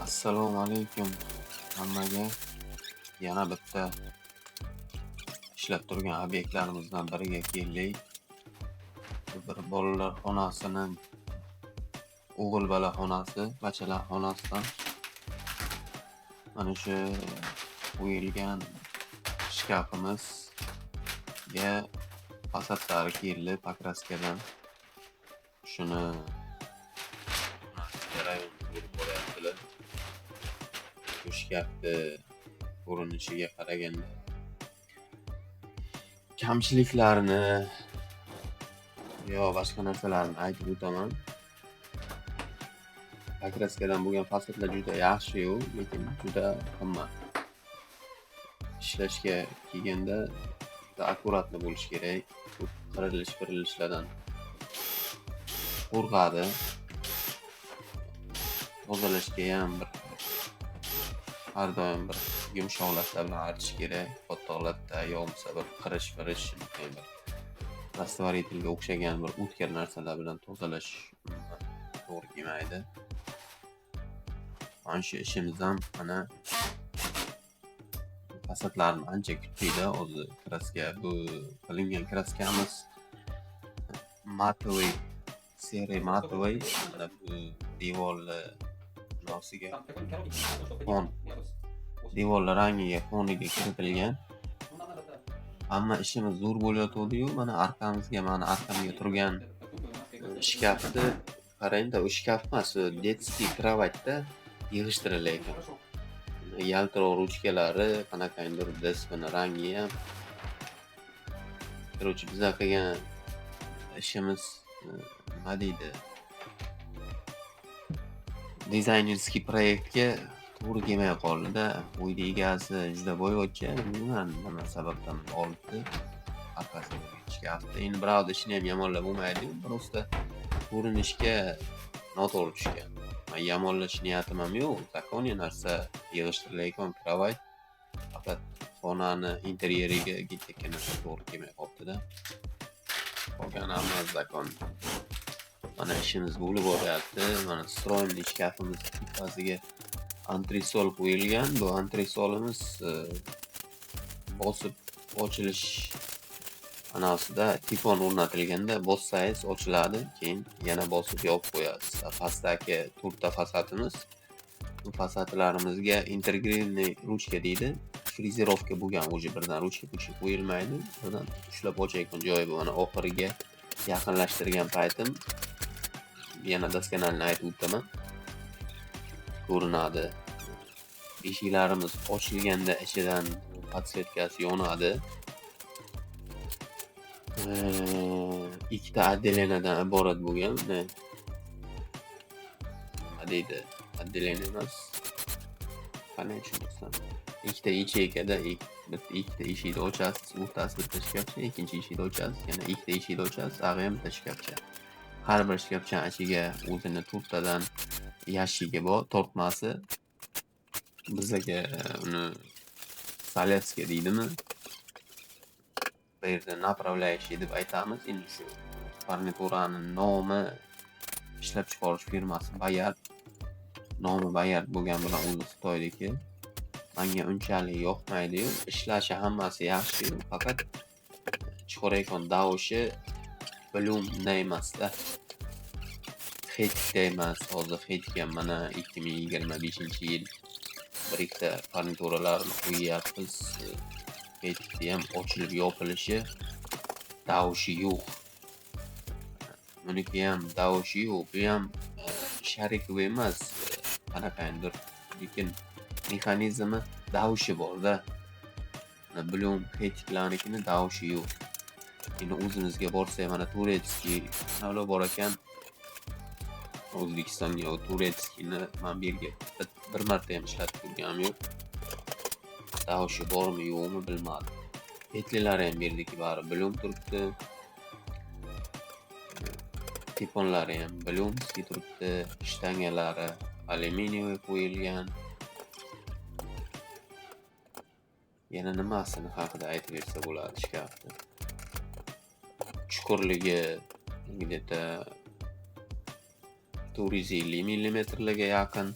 Assalomu alaykum hammaga. Yana bitta ishlab turgan obyektlarimizdan biriga keldik. Bu bir bolalar xonasini, o'g'il bola xonasi, bachalar xonasidan mana shu qo'yilgan shkafimizga fasadlari keldi покраска dan. Shuni jarayonni ko'rib boryaptilar. Bu shkafni ko'rinishiga qaraganda kamchiliklarni yo boshqa narsalarni aytib o'taman. Покраска dan bo'lgan fasadlar juda yaxshi-yu, lekin juda qimmat. Ishlashga kelganda juda аккуратный bo'lish kerak. Ko'p qirilish-pirilishlardan qo'rqadi. Tozalashgayam bir har doim bir yumshoq latta bilan artish kerak. Qattiq latta yo bo'lmasa bir qirish-pirish, bir растворитель ga o'xshagan bir o'tkir narsalar bilan tozalash umuman to'g'ri kelmaydi. Mana shu ishimiz ham, mana, fasadlarni ancha kutdik-da. Hozir краска, bu qilingan краска miz матовый, серый матовый. Mana bu devorni nosiga fon, devorlar rangiga, foniga kiritilgan. Hamma ishimiz zo'r bo'layotgandiyu, mana arkamizga, mani arkamga turgan shkafni qarang-da, u shkaf emas, u детский кровать-da yig'ishtirilayotgan. Yaltiroq ruchkalari, qanaqangidir deskini rangiyam. Короче, biza qilgan ishimiz, nima deydi, дизайнерский проект ga to'g'ri kelmay qoldi-da. Uyni egasi juda boyvachcha, bilmayman, nima sababdan olibdi. Orqasiga shkafni. Endi birovni ishini ham yomonlab bo'lmaydi-yu, просто ko'rinishga noto'g'ri tushgan. Man yomonlash niyatim ham yo'q. Законный narsa yig'ishtirilayotgan кровать, faqat xonani interyeriga narsa to'g'ri kelmay qolibdi-da. Qolgani hammasi закон. Mana ishimiz bo'lib boryapti. Mana встроенный shkafimiz tepasiga antresol qo'yilgan. Bu antresolimiz bosib ochilish anasida telefon o'rnatilganda bossangiz ochiladi, keyin yana bosib yopib qo'yasiz. Pastdagi to'rtta fasadimiz, bu fasadlarimizga интегрированный ruchka deydi. Фрезеровка bo'lgan, уже birdan ruchka-puchka qo'yilmaydi. Birdan ushlab ochayotgan joyi bu. Mana oxiriga yaqinlashtirgan paytim yana досконально aytib o'taman. Ko'rinadi. Eshiklarimiz ochilganda ichidan подсветка si yonadi. Ikkita отделение dan iborat bo'lgan. Nima deydi? Отделение emas. Qanday tushuntirsam? Ikkita yacheykada bitta, ikkita eshikni ochasiz, o'rtasi bitta shkafcha, ikkinchi eshikni ochasiz, yana ikkita eshikni ochasiz, ag'iyam bitta shkafcha. Har bir shkafchani ichiga o'zini to'rttadan yashigi bor, tortmasi. Bizaga uni советский deydimi? Bu yerda направляющий deb aytamiz. Endi shu garniturani nomi, ishlab chiqarish firmasi Bayard. Nomi Bayard bo'lgani bilan o'zi Xitoyniki. Manga unchalik yoqmaydi-yu, ishlashi hammasi yaxshi-yu, faqat chiqarayotgan davushi Blumda emas-da. Hetikda emas. Hozir Hetik ham mana 2025-yil bir ikkita garnituralarni qo'yyapmiz. Hetikni ham ochilib yopilishi, davushi yo'q. Bunikiyam davushi yo'q. Buyam шариковый emas, qanaqangidir, lekin mexanizmi, davushi bor-da. Blum, Hetiklarnikini davushi yo'q. Endi o'zimizga borsak, mana турецкий nimalar bor ekan. O'zbekistonga u турецкий ni man bu yerga bir marta ham ishlatib ko'rganim yo'q. Davushi bormi, yo'qmi, bilmadim. Петли lari ham bu yerdagi bari Blum turibdi. Telefonlari ham Blumskiy turibdi. Shtangalari алюминиевый qo'yilgan. Yana nimasini haqida aytib bersa bo'ladi shkafni? Chuqurligi где-то 450 millimetrlarga yaqin.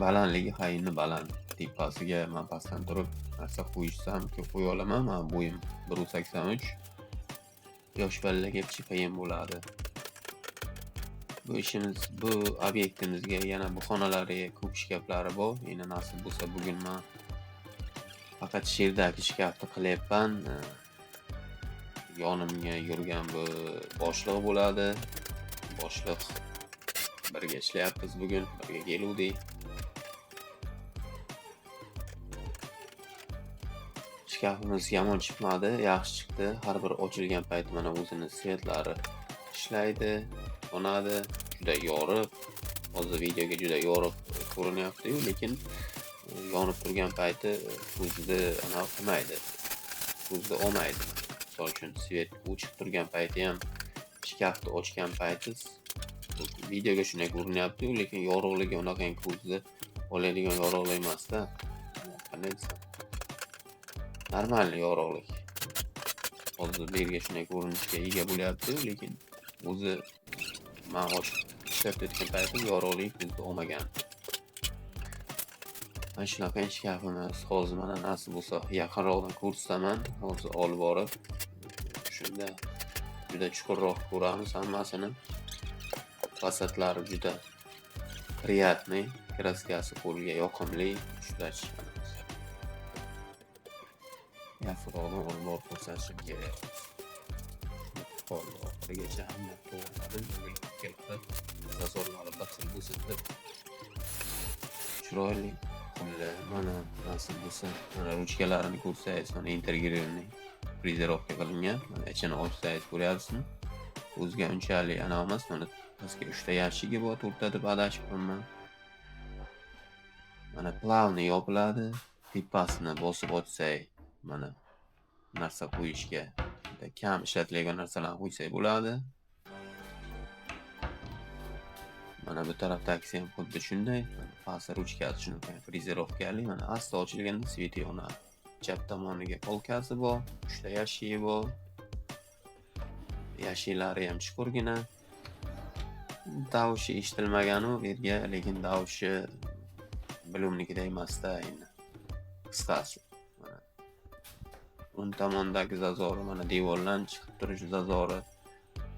Balandligi hayini baland. Tepasiga man pastdan turib narsa qo'yishsam, ko'p qo'ya olaman. Man bo'yim 1,83. Yosh bolalarga picha qiyin bo'ladi. Bu ishimiz, bu obyektimizga yana bu xonalariga ko'p shkaflari bor. Endi nasib bo'lsa bugun man faqat sherdagi shkafni qilyapman. Yonimga yurgan bu boshliq bo'ladi. Boshliq birga ishlayapmiz bugun, birga keluvdik. Shkafimiz yomon chiqmadi, yaxshi chiqdi. Har bir ochilgan payt mana o'zini svetlari ishlaydi, yonadi, juda yorug'. Hozir videoga juda yorug' ko'rinyapti-yu, lekin yonib turgan payti ko'zni anaqa qilmaydi. Ko'zni olmaydi. Misol uchun svet o'chib turgan payti ham shkafni ochgan payti videoga shunday ko'rinyapti-yu, lekin yorug'ligi unaqa ko'zni oladigan yorug'lik emas-da. Qanday desam? Normal yorug'lik. Hozir bu yerga shunday ko'rinishga ega bo'lyapti-yu, lekin o'zi men ochib ishlatayotgan paytim yorug'lik ko'zni olmagan. Mana shunaqa shkafimiz. Hozir mana nasib bo'lsa yaqinroqdan ko'rsataman. Hozir olib borib shunda juda chuqurroq ko'ramiz hammasini. Fasadlari juda приятный, kraskasi qo'lga yoqimli, ushlash. Yaqinroqdan olib borib ko'rsatishim kerak. Qoldi oxirigacha hamma to'g'riladi, keladi. Zazorlari bir xil bo'lsin deb. Chiroyli. Qo'llar mana nasib bo'lsa, mana ruchkalarini ko'rsangiz, mana integrированный фрезеровка qilingan. Mana ichini ochsangiz ko'ryapsizmi? O'ziga unchalik anaqa emas, mana pastga 3 ta yashigi bor, 4 ta deb adashibman. Mana плавно yopiladi. Tepasini bosib ochsak, mana narsa qo'yishga kam ishlatiladigan narsalarni qo'ysak bo'ladi. Mana bu tarafdagisi ham xuddi shunday. Past ruchkasi shunaqa frezerovkali. Mana asta ochilganda sveti yonadi. Chap tomoniga polkasi bor, 3 ta yashigi bor. Yashiklari ham chuqurgina. Davushi eshitilmagan-u bu yerga, lekin davushi Bloomnikida emas-da endi. Qisqasi. Mana o'ng tomondagi zazori, mana devordan chiqib turish zazori,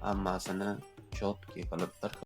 hammasini chotki qilib bir